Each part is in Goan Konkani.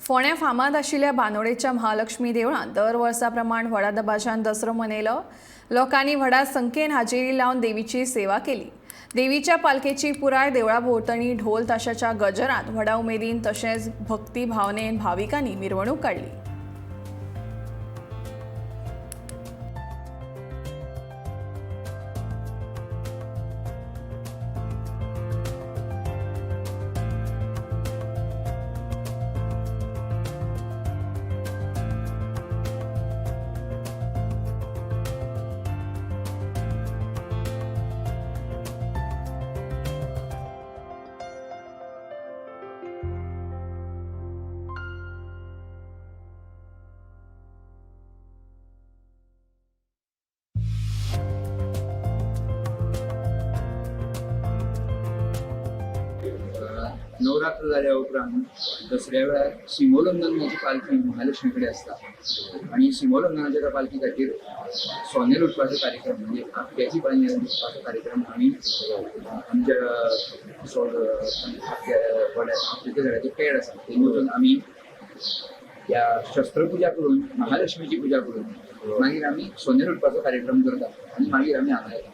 फोंड्या फामाद आशिल्ल्या बांदोडेच्या महालक्ष्मी देवळांत दर वर्सा प्रमाण व्हडा दबाज्यान दसरो मनयलो. लोकांनी व्हडा संख्येन हाजेरी लावन देवीची सेवा केली. देवीच्या पालखेची पुराय देवळा भोंवतणी ढोल ताशाच्या गजरात व्हडा उमेदीन तशेंच भक्ती भावनेन भाविकांनी मिरवणूक काडली. नवरात्र जाल्या उपरांत दसऱ्या वेळार शिमोलंघनाची पालखी महालक्ष्मी कडेन आसता आनी शिमोलंघनाच्या त्या पालखी खातीर सोने लुटपाचो कार्यक्रम म्हणजे आप्याची पाणी लुटपाचो कार्यक्रम आमी आमच्या आप्याच्या झाडाचें पेड आसा थंय वचून आमी त्या शस्त्रपुजा करून महालक्ष्मीची पुजा करून मागीर आमी सोने लुटपाचो कार्यक्रम करता आनी मागीर आमी हांगा येता.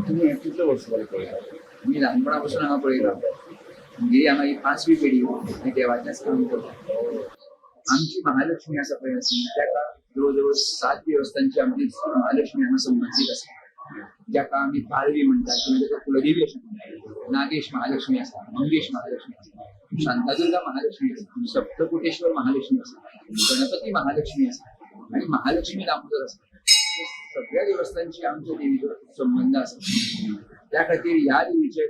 तुम्ही कितले वर्स जाली पळयता? मी ल्हानपणा पासून हांगा पळयता. म्हणजे हांगा ही पांचवी पिढी आनी देवाचेंच काम करता. आमची महालक्ष्मी आसा पळय ताका जवळ जवळ 7 देवस्थानची आमची महालक्ष्मी हांगा संबंदीत आसा, जाका आमी पालवी म्हणटात किंवा ताका कुलदेवी अशें म्हणटात. नागेश महालक्ष्मी आसा, मंगेश महालक्ष्मी आसा, शांतादुर्गा महालक्ष्मी आसा, सप्तकोटेश्वर महालक्ष्मी आसा, गणपती महालक्ष्मी आसा आनी महालक्ष्मी दामोदर आसा. सगळ्या देवस्थानची आमच्या देवीचो संबंद आसा. त्या खातीर ह्या देवीचे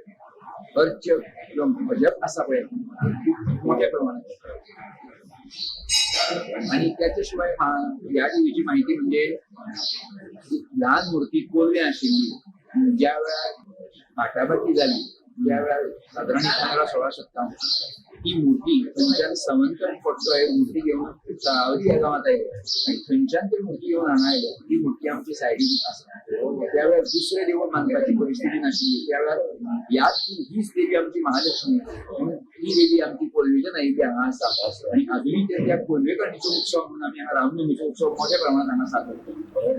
अर्च किंवा भजप आसा पळय खूब मोठ्या प्रमाणात. आणि त्याच्या शिवाय ह्या देवीची माहिती म्हणजे ल्हान मूर्ती कोरवी आशिल्ली, ज्या वेळार बाटाबाटी जाली त्या वेळार सादारण 15-16 शतकांत ही मूर्ती थंयच्यान सवंतर पडतो हे मूर्ती घेवन सावदी ह्या गांवांत आयले आनी थंयच्यान ती मूर्ती घेवन हांगा आयले. ही मूर्ती आमची सायडीन आसा. त्या वेळार दुसरें देवूळ मानपाची परिस्थिती नाशिल्ली. त्या वेळार ह्याच हीच देवी आमची महालक्ष्मी म्हणून ही देवी आमची कोलवेच्यान आयिल्ली हांगा आसा आनी अजुनूय ते त्या कोलवेकरणीचो उत्सव म्हणून आमी हांगा रामनवमीचो उत्सव मोठ्या प्रमाणात हांगा सादर करता.